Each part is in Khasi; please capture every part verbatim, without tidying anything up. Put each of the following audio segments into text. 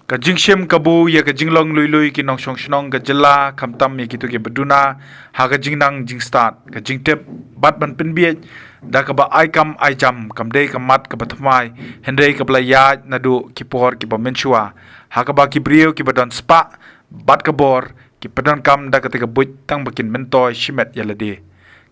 Ka jingshim kabu ïa ka jinglong lui lui ki nongshong shnong ka jylla, khamtam ïa kito kiba duna ha ka jingnang jingstad, ka jingtip bad ban pynbiej da kaba ai kam ai jam kam dei ka mat kaba thymmai, hynrei kaba la ïaid naduh ki por kiba mynshuwa, ha kaba ki briew kiba don spah bad ka bor ki pyndonkam da kata ka buit tang ba kin myntoi shimet ïa lade.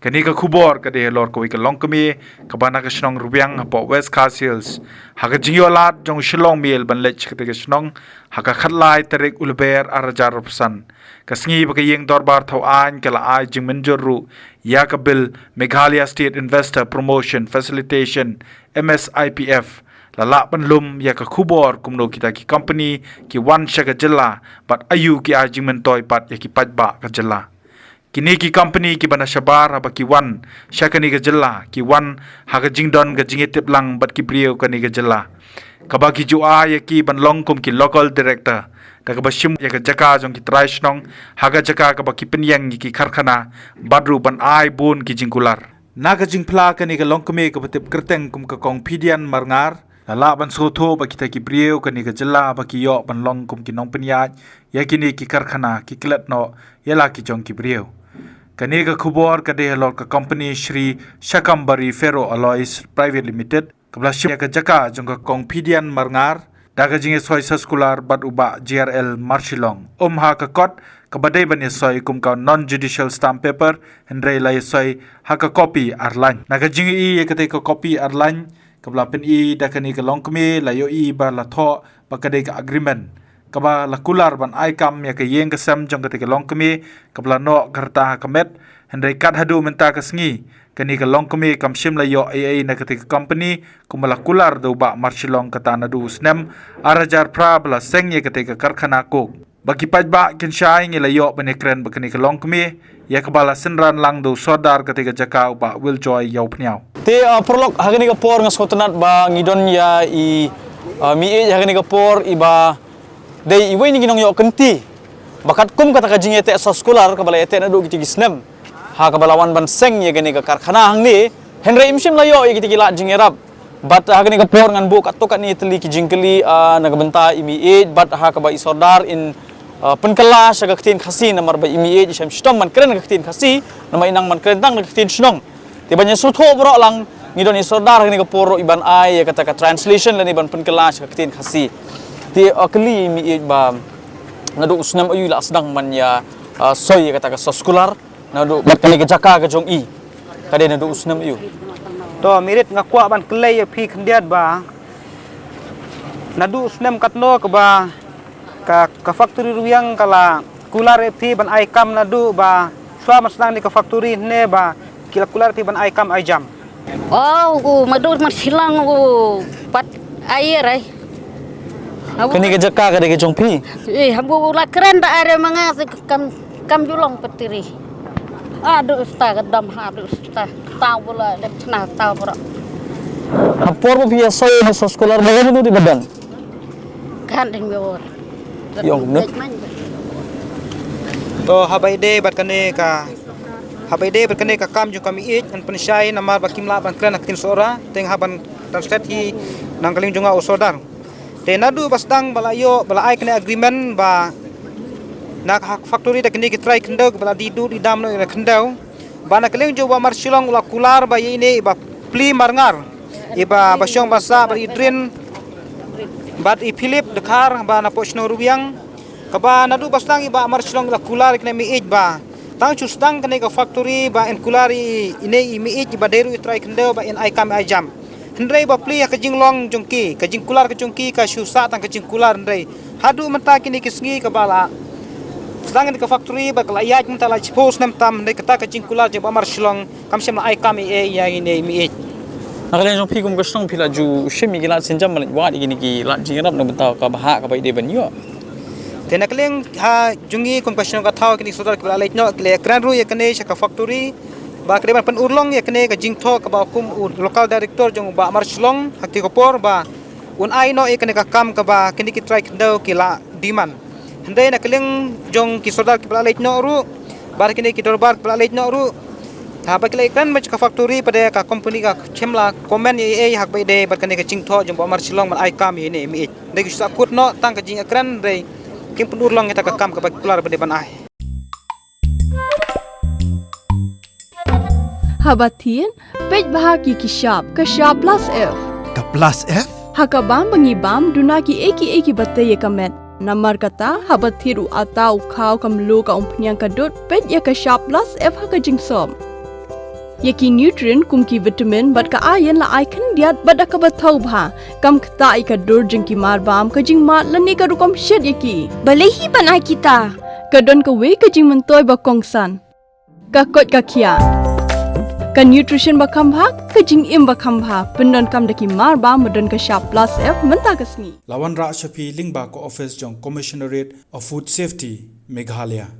Kane ka khubor ka dei halor kawei ka longkmie kaba na ka shnong Rwiang hapoh West Khasi Hills. Ha ka jingïoh lad jong Shillong Mail ban leit sha kata ka shnong ha ka khatlai tarik u Lber ar hajar arphew san, ka sngi ba ka ïing dorbar thaw aiñ ka la ai jingmynjur ruh ïa ka bill Meghalaya State Investor Promotion Facilitation, M S I P F. La lah ban lum ïa ka khubor kumno kita ki company ki wan sha ka jylla bad aïu ki ai jingmyntoi pat ïa ki paidbah ka jylla. Kine ki company kiba na shabar haba ki wan sha kane ka jylla ki wan ha ka jingdon ka jingïatiplang bad ki briew kane ka jylla, kaba ki ju ai ïa ki ban long kum ki local director, da kaba shim ïa ka jaka jong ki trai shnong ha ka jaka kaba ki pynïeng ïa ki karkhana, bad ruh ban ai bun ki jingkular. Na ka jingphla kane ka longkmie kaba tip kyrteng kum ka Kong Phidian Marngar, la lah ban sngewthuh ba kita ki briew kane ka jylla ba ki ïoh ban long kum ki nongpynïaid ïa kine ki karkhana ki klet noh ïa la ki jong ki briew. Kane ka khubor ka dei halor ka company Shri Shakambari Ferro Alloys Private Limited, kaba la shim ïa ka jaka jong ka Kong Phidian Marngar da ka jingïasoi soskular bad u Bah J R L Marshillong. Um ha ka kot kaba dei ban ïasoi kum ka non judicial stamp paper, hynrei la ïasoi ha ka kopi arlain. Na ka jingïohi ïa kata ka kopi arlain kaba la pyni da kane ka longkmie, la ïohi ba la thoh ba ka dei ka agreement kaba la kular ban ai kam ïa ka ïing ka sem jong kata ka longkmie kaba la noh ka rta ha ka met, hynrei kat haduh mynta ka sngi kane ka longkmie kam shym la ïoh ei ei na kata ka company kumba la kular da u Bah Marshillong, kata naduh u snem ar hajar phra ba la seng ïa kata ka karkhana coke. Ba ki paidbah kin shai, ngi la ïoh ban ïakren bad kane ka longkmie ïa kaba la synran lang da u sordar kata ka jaka u Bah Wiljoy Ïawphniaw. Te, ah, paralok, ha kane ka por nga sngewtynnat ba ngi don ïa i, ah, meiieit ha kane ka por iba dei iwei na ki nongïoh kynti ba katkum kata ka jingïateh soskular kaba la ïateh naduh kita ki snem, ha kaba la wan ban seng ïa kane ka karkhana hangne, hynrei im shym la ïoh ïa kita ki lad jingïarap. Bad ha kane ka por ngan buh katto katne tylli ki jingkylli, ah, na ka bynta i meiieit bad ha kaba i sordar in, ah, pynkylla sha ka ktien Khasi, namar ba i meiieit i shem shitom ban kren ka ktien Khasi, namar i nang ban kren tang ka ktien shnong. Te ban ïasngewthuh baroh lang, ngi don i sordar ha kane ka por ruh i ban ai ïa kata ka translation lane ban pynkylla sha ka ktien Khasi. Te, ah, kylli i meiieit ba naduh u snem aïu i la sdang ban ïa, ah, soi ïa kata ka soskular naduh bad kane ka jaka ka jong i, ka dei naduh u snem aïu? To, Mirit, nga kwah ban kylli ïa phi khyndiat ba naduh u snem katno kaba ka, ka factory Rwiang ka la kular ïa phi ban ai kam naduh ba shuwa ban sdang ïa ka factory ne ba ki la kular ïa phi ban ai kam ai jam? Oh, u Madu Marshillong u pat ai rai. Kane ka jaka ka dei ka jong phi? Eh, habu la kren da are manga kam, kam ju long patiri. Adu sta ka dam ha adu sta. Tau bula dep chna tau bro. Ha por ba phi ïasoi na soskular ba ka manu di badan? Kan ding bior. Ïong ne? To, haba ïadei bad kane ka, haba ïadei bad kane ka kam jong ka meiieit, ngan pynshai namar ba kim lah ban kren ha ka ktien Sohra, te nga hap ban translate hi na ka liang jong nga u sordar. Te naduh ba sdang ba la ïoh, ba la ai kane agreement ba na ka factory da kine ki trai khyndew ba la die duh die dam noh ïa la khyndew. Ba na ka liang jong u Bah Marshillong u la kular ba ïa ine i Bah Pli Marngar, i ba, ba shong ba sah bad i Drin bad i Philip Dkhar ba na poh shnong Rwiang. Kaba naduh ba sdang i Bah Marshillong i la kular ïa kane meiieit ba tang shu sdang kane ka factory ba in kular ïa ine i meiieit i ba dei ruh i trai khyndew ba in ai kam ai jam. Hynrei ba plie ha ka jinglong jong ki, ka jingkular ka jong ki ka shu sah tang ka jingkular, hynrei haduh mynta kine ki sngi kaba la sdang ïa ka factory ba ka la ïaid mynta la shiphew snem tam, hynrei kata ka jingkular jong Bah Marshillong kam shym la ai kam ei ei ïa ine i meiieit. Na ka liang jong phi kum ka shnong phi la ju shim ïa ki lad sienjam ban leit wad ïa kine ki lad jingïarap na ka bynta ka bhah kaba i dei ban ïoh? Te na ka liang ha jong ngi kum ka shnong ka thaw kine ki sordar kiba la leit noh ki la ïakren ruh ïa kane sha ka factory ba ka dei ban pynurlong ïa kane ka jingthoh kaba kum u local director jong u Bah Marshillong ha kata ka por ba un ai noh ïa kane ka kam kaba kine ki trai khyndew ki la demand. Hynrei na ka liang jong ki sordar kiba la leit noh ruh bad kine ki dorbar kiba la leit noh ruh Haba ki la ïakren bad ka factory pat de, ka company ka shim la comment ei ei ha kaba ïadei bad kane ka jingthoh jong Bah Omar Shillong ban ai kam ïa ine i mei. Dei ki shu sahkut noh tang ka jingïakren, dei kim pynurlong ïa kata ka kam kaba ki kular pat de ban ai. Haba thied, peit bha ïa ki shap, ka shap plus F. Ka plus F? Ha ka bam ba ngi bam, duna kiei kiei kiba tei ïa ka met. Namar kata, haba thied u atta, u khaw, ka mluh, ka umphniang, ka dud, peit ïa ka shap plus F ha ka jingsop. Ïa ki nutrient kum ki vitamin bad ka iron la ai khyndiat bad da kaba thaw bha. Kam ktah ïa ka dur jong ki marbam, ka jingmad lane ka rukom shet ïa ki. Balei hi ban ai kita? Ka don kawei ka jingmyntoi ba kongsan. Ka koit ka khiah. Ka nutrition ba kham bha, ka jingim ba kham bha. Pyndonkam da ki marbam ba don ka shap plus F mynta ka sngi. La wanrah sha phi lyngba ka office jong Commissionerate of Food Safety, Meghalaya.